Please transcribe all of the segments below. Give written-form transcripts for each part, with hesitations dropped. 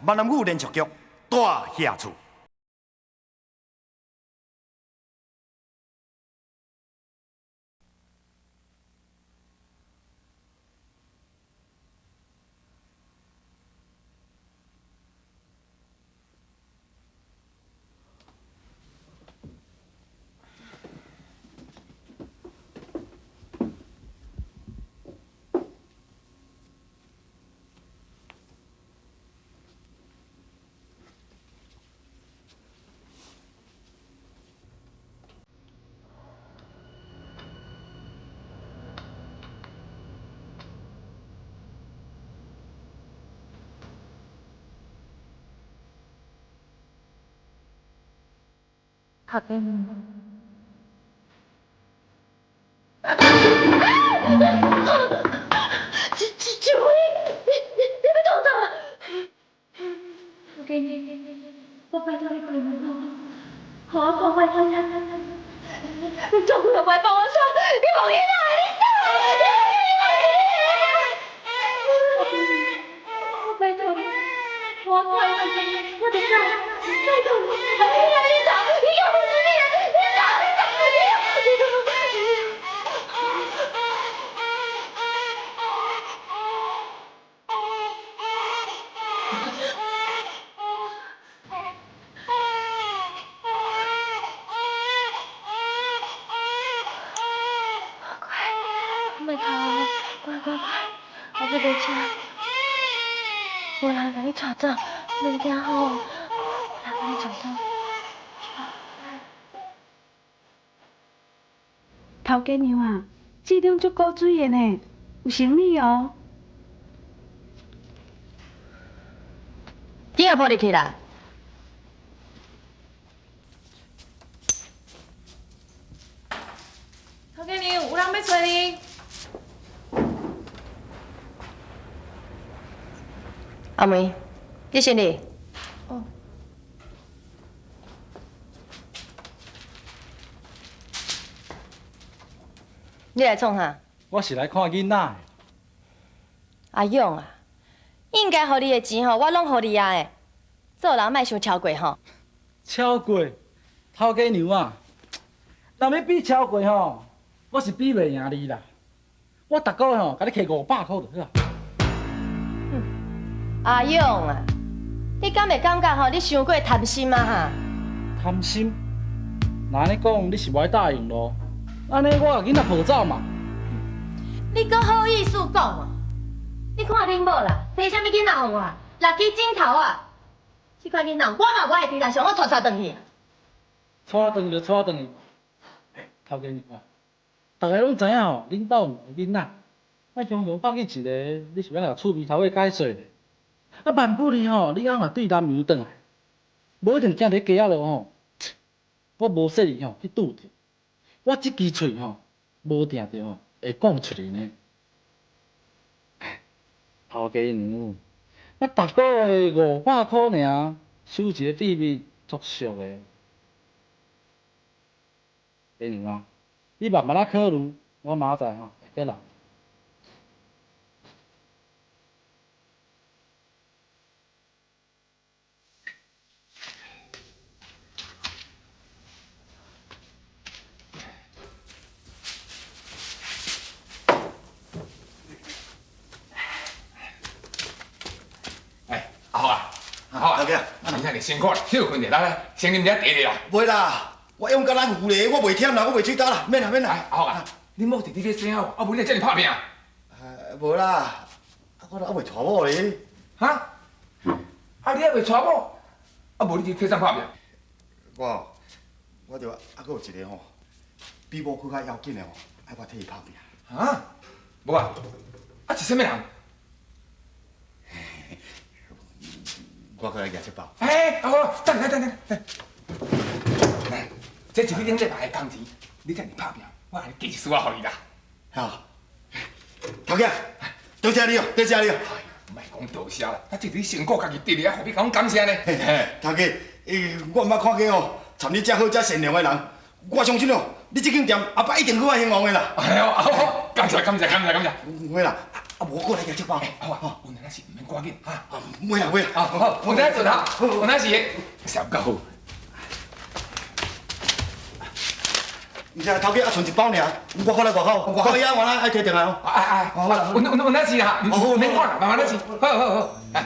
闽南语连续剧《大侠厝》。头家娘。志志志辉，你欲创啥？头家娘，我拜托你开门予我看看囡仔。你总归袂放我走，你无囡仔，你走，我拜托你，予我看看，我就走，拜托你，你走，你走，你走，你走，你走，你走。快，莫哭啊！乖乖乖，我欲落车，无人共你带走，免惊吼，有人共你带走。头家娘啊，这顶足古水的呢，有生意哦。椅仔铺入去啦。头家娘，有人欲揣你。阿梅，你先入。哦。你来创啥？我是来看囡仔的。阿勇啊，应该予你的钱吼，我拢予你啊的。做人莫伤超过吼。超过，头家娘啊，若欲比超过吼，我是比袂赢你啦。我逐个月吼，共你摕500箍就好啊。阿勇啊，你敢会感觉吼，你伤过贪心啊哈？贪心？若按呢讲，你是无爱答应咯？按呢，我共囡仔抱走嘛。你阁好意思讲哦？你看恁某啦，生啥物囡仔予我？六支指头啊！这款囡仔我嘛无爱伫啦，上好带带转去。带转就带转去。头家娘啊，逐个拢知影吼，恁兜有两个囡仔，莫雄雄放去一个，你是欲按怎共趣味头尾解说咧？啊，万不利吼，你翁若对南洋转来，无一定行伫街仔路吼，我无细腻吼去拄著，我这支喙吼无定著吼会讲出来呢。头家娘，啊，逐个月500箍尔，收一个秘密足俗的。家娘啊，你慢慢仔考虑，我明仔载吼会过来。哎，阿福啊，阿福啊，真正是辛苦啦，歇困者，来来，先啉一下茶咧啦。袂啦，我用甲咱牛咧，我袂忝啦，我袂喙焦啦，免啦免啦。阿福啊，你某弟弟咧生啊，无你会遮尔拍拼？啊，无啦，啊，我都犹未娶某咧。哈？啊，你犹未娶某？啊，无你伫替啥拍拼？我，我就犹阁有一个吼，比某阁较要紧的吼，爱我替伊拍拼。哈？无啊？啊是啥物人？我阁来举这包。哎，阿福，等下等下等。来，这是你顶礼拜的工钱，你遮尔拍拼，我来加一丝仔予你啦。好，头家，多谢你哦，多谢你哦。莫讲多谢啦，啊，这是你辛苦家己得的，啊，何必共阮感谢呢？头家，我毋捌看过哦，参你遮好、遮善良的人，我相信哦，你这间店后摆一定阁较兴旺的啦。哎哟，好，感谢感谢感谢感谢。会啦，啊，無我過來舉這包。好啊，有陣時毋免趕緊哈。袂啦袂啦。啊好，有陣做哈，有陣時上夠好。毋是頭家啊，剩一包爾，我看咧外口，外口遐原來愛提轉來哦。哎哎，有陣時啦，毋免趕啦，慢慢來試。好好好，哎。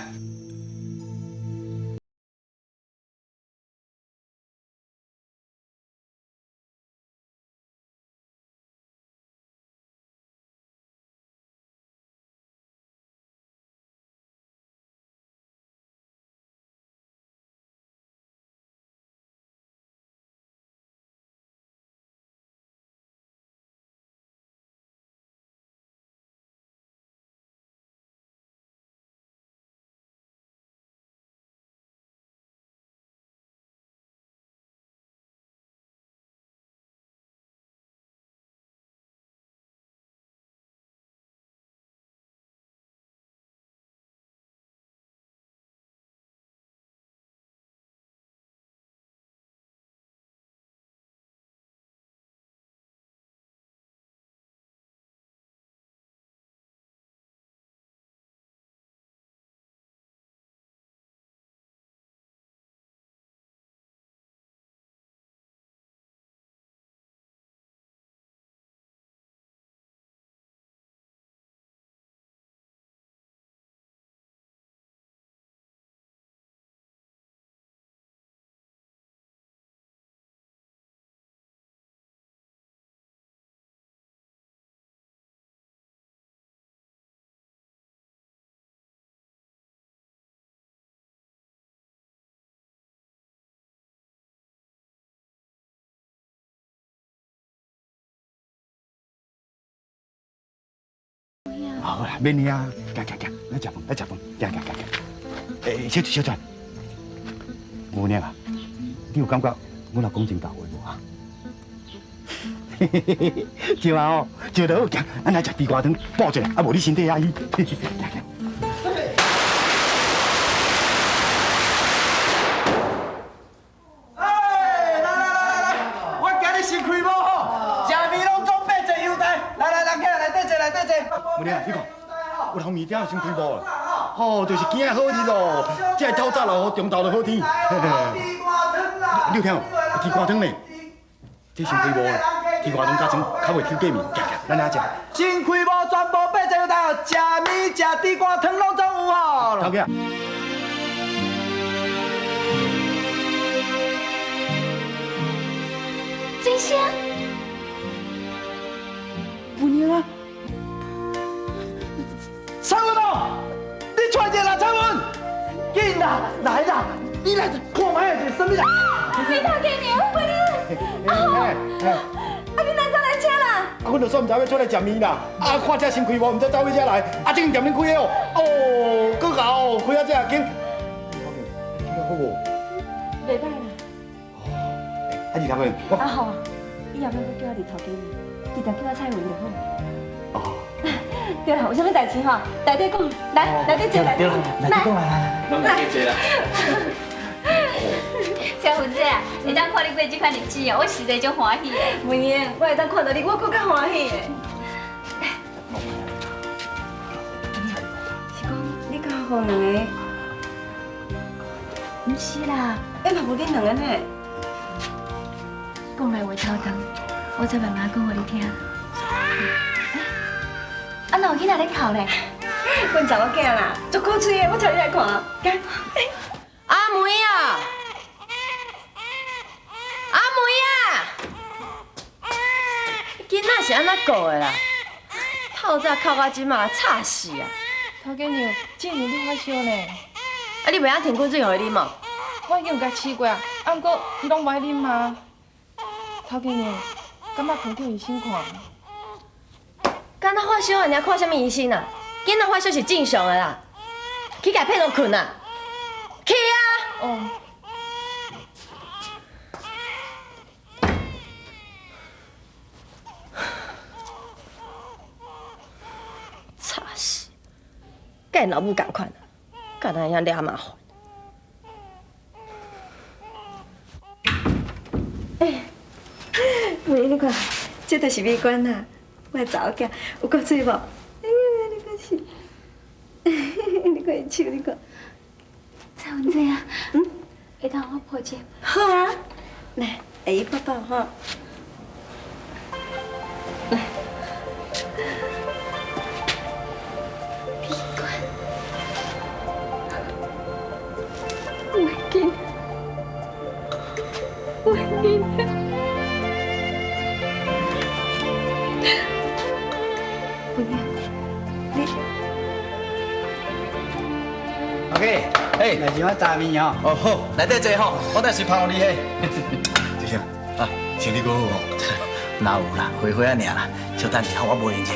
好啦，免你啊，行行行，來食飯，來食飯，行行行行。欸，小小轉，姑娘啊，你有感覺我若講真夠話無啊？笑啊哦，笑得好，行，咱來食地瓜湯，補一下，啊無你身體也虛。行行。哎，來來來來來，我今日先開幕吼，食麵攏總八折優待，來來來，起來內底坐，內底坐。姑娘，你看。有人面店先開幕啦，吼，就是今仔好日咯，這個透早落雨，中晝就好天。你有聽無？地瓜湯呢？這先開幕啦，地瓜湯加裝較袂抽過麵，行行，咱來食。新開幕全部八折優待哦，食麵食地瓜湯攏總有吼。頭家。真香。姑娘啊！蔡文哦，你出来者啦，蔡文，紧啦，来啦，你来看覓啊，是啥物啦？你头家娘，我你，阿红，啊你哪阵来遮啦？啊，阮就煞毋知欲出来食面啦，啊，看这新开幕，毋知走佗遮来，啊，这间店恁开的哦，哦，阁𠢕哦，开啊遮间，听好无？袂歹啦。哦，啊，二头家，我阿红，以后莫阁叫我二头家娘，直接叫我蔡文就好。哦。对啦，有啥物代志吼，内底讲，来，内底坐，内底讲，来，来来，拢内底坐啦。小芬姐啊，会当看你过这款日子哦，我实在足欢喜的。文英，我会当看到你，我阁较欢喜的。是讲你佮阿红两个？毋是啦，哎嘛无恁两个呢。讲来话头长，我再慢慢讲予你听。啊，哪有囡仔咧哭咧？阮查某囝啦，足古锥的，我带你来看。来，阿梅啊，阿梅啊，囡仔是按怎顾的啦？透早哭到这马，吵死啊！头家娘，这年你发烧呢？啊，你袂晓停滚水予伊啉哦？我已经有共试过啊，啊，毋过伊拢无爱啉啊。头家娘，敢捌去叫医生看？敢若发烧，尔看啥物医生啊？囡仔发烧是正常的啦，去共被褥睏啊，去啊！哦。吵死！佮𪜶老母仝款啊，敢若会晓惹麻烦。欸，妹，你看，这就是美观啊。我的查某囝有够水无？哎呀，你看是。你看伊手，你看。蔡文姐啊，嗯，會當我抱者？好啊，來，阿姨抱抱吼。來，美冠，我紧，我紧。文英，你。 OK，嘿，来是我炸面哦。哦好，内底坐吼，我等时捧予你嘿。志成啊，生意阁好哦。哪有啦，灰灰仔尔啦，小等一下，我无闲者。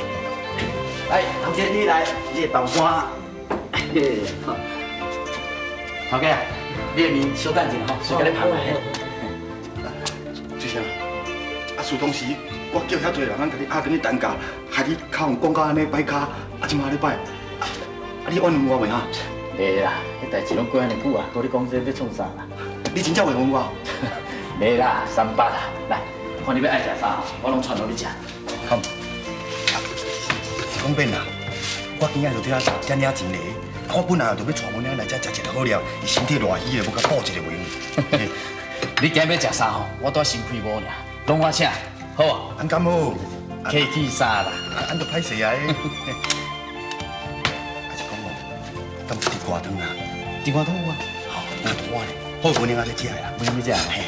来，头家你来，你的豆干。头家，你的面小等一下吼，随共你捧来。志成，啊，事当时我叫遐济人，咱共你压转去担架，害你跤讲到按呢摆跤，啊，这马咧摆，啊，你怨恨我袂哈？袂啦，彼代志拢过按呢久啊，阁你讲这欲创啥啦？你真正袂恨我？袂啦，三八啦，来，看你欲爱食啥，我拢传予你食。好。是讲变啦，我今仔就伫遐遮领钱咧，我本来就欲带阮娘来遮食一下好了，伊身体热虚的，无共补一下袂用。你今日欲食啥吼？我拄先开无尔，拢我请，好无？按敢好？客气啥啦？按就歹势啊！还是讲哦，敢有地瓜汤啊？地瓜汤有啊。好，那我咧，好，阮娘仔食的啦。阮娘食。嘿，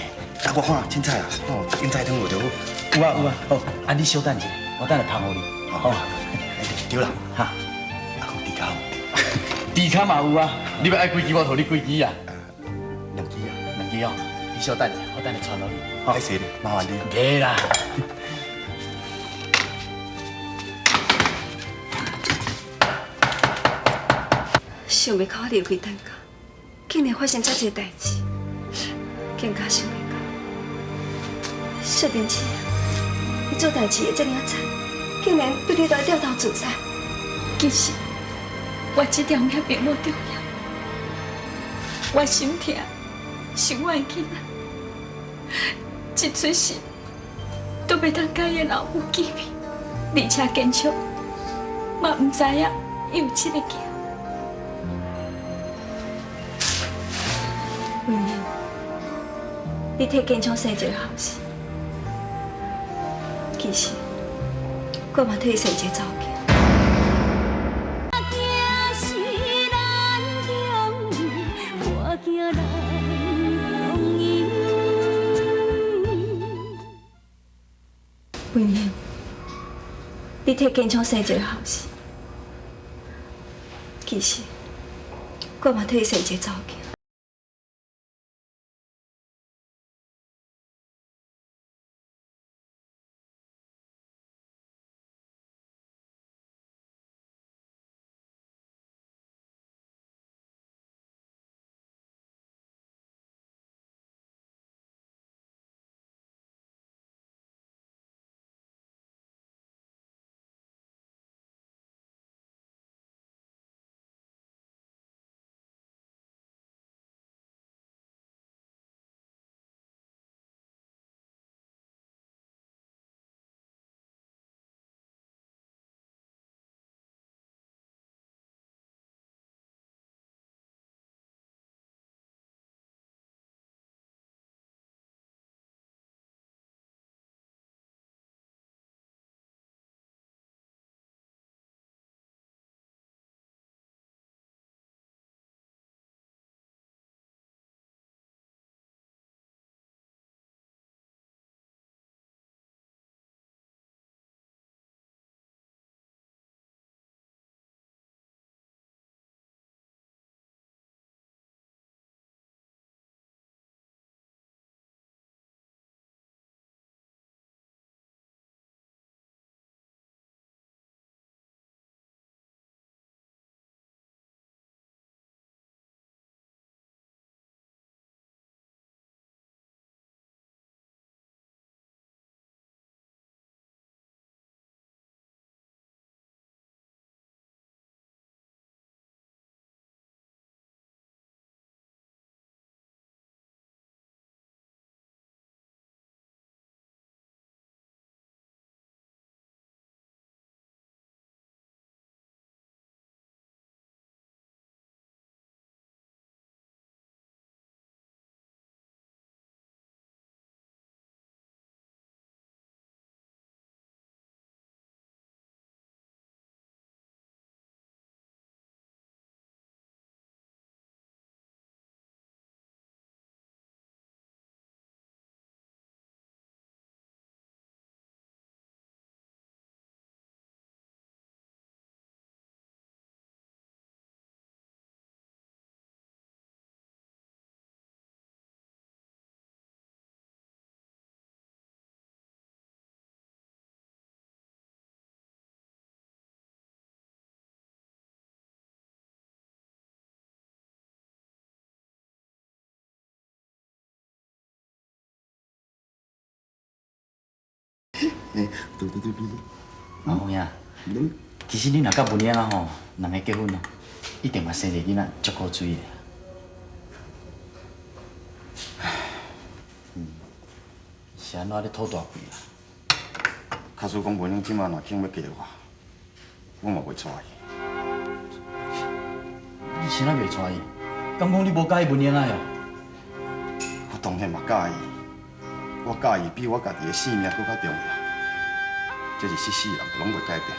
啊，我看凊彩啊，哦，凊彩汤有就好。有啊有啊，好，啊你小等一下，我等下捧予你。好，对啦，哈，啊，讲猪跤，猪跤嘛有啊，你欲爱几支，我予你几支啊。两支啊，两支哦，你小等一下，我等下传予你。歹势咧，麻烦你。袂啦。想袂到我离开陈家，竟然发生遮济代志，更加想袂到，小电子，你做代志会遮尔啊惨，竟然对你来掉头自杀。其实我这条命并无重要，我心疼是我的囡仔，一出世都袂当佮伊的老母见面，而且坚强嘛毋知影伊有这个囝。文英，你替坚强生一个后生，其实我嘛替伊生一个查某囝。文英，你替坚强生一个后生，其实我嘛替伊生一个查某囝。嘿，对对对对。阿凤兄，其实你若佮文英啊吼，两个结婚啊，一定嘛生一个囡仔，足古锥的。是按怎咧吐大气啦？假使讲文英这马若肯欲嫁我，我嘛袂娶伊。你是按怎袂娶伊？敢讲你无佮意文英仔哟？我当然嘛佮意，我佮意比我家己的性命阁较重要。这是一世人都拢袂改变的。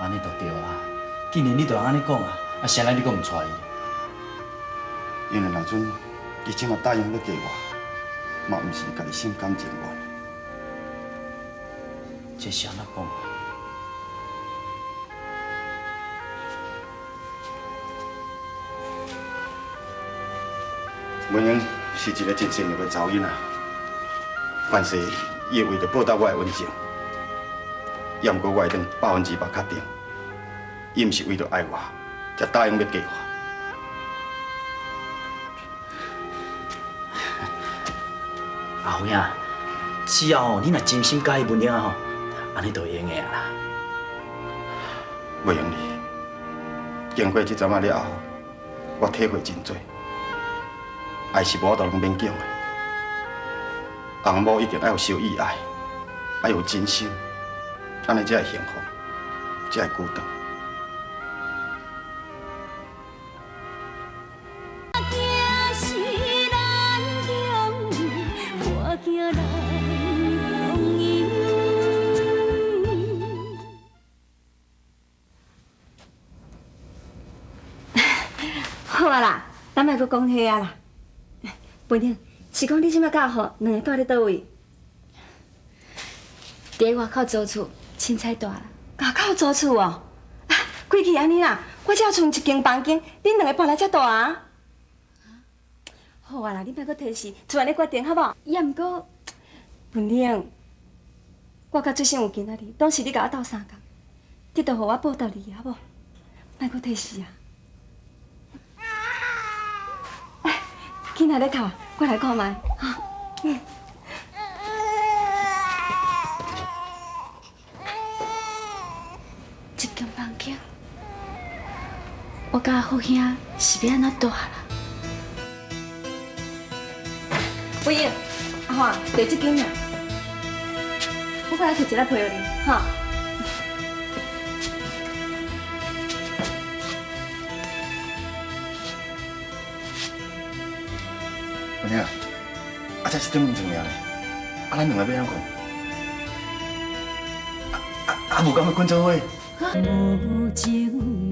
按呢就对啊！既然你都按呢讲啊，啊，啥人你阁毋娶伊？因为若阵伊这马答应欲嫁我，嘛毋是家己心甘情愿。这是按怎讲？文英是一个真善良的查某囡仔，凡事伊会为著报答我的恩情，也毋过我会当100%确定，伊毋是为著爱我，才答应欲嫁我。阿凤兄，只要吼你若真心佮意文英吼，按呢就会用的啦。袂用哩，经过这阵仔了后，我体会真济。爱是无法度拢勉强的，翁某一定爱有相意爱，爱有真心，按呢才会幸福，才会久长。好啊啦，咱莫阁讲彼个啊啦。文英，是讲你这马佮阿福两个住咧佗位？伫外口租厝，凊彩住啦。外口租厝哦？啊，规气按呢啦，我才賰一间房间，恁两个搬来遮住啊？好啊啦，你莫阁提示，做按呢决定好无？也毋过，文英，我佮最先有今仔日，拢是你共我斗相共，得著予我报答你好无？莫阁提示啊！囡仔咧哭，我来看觅。哈。这间房间，我佮阿福兄是欲按怎住啦？文英，阿华，就这间啦。我过来摕一粒批予你，哈。文英，啊，这是顶床尔呢，啊，咱两个欲按怎睏？啊，无敢欲睏做伙？无情。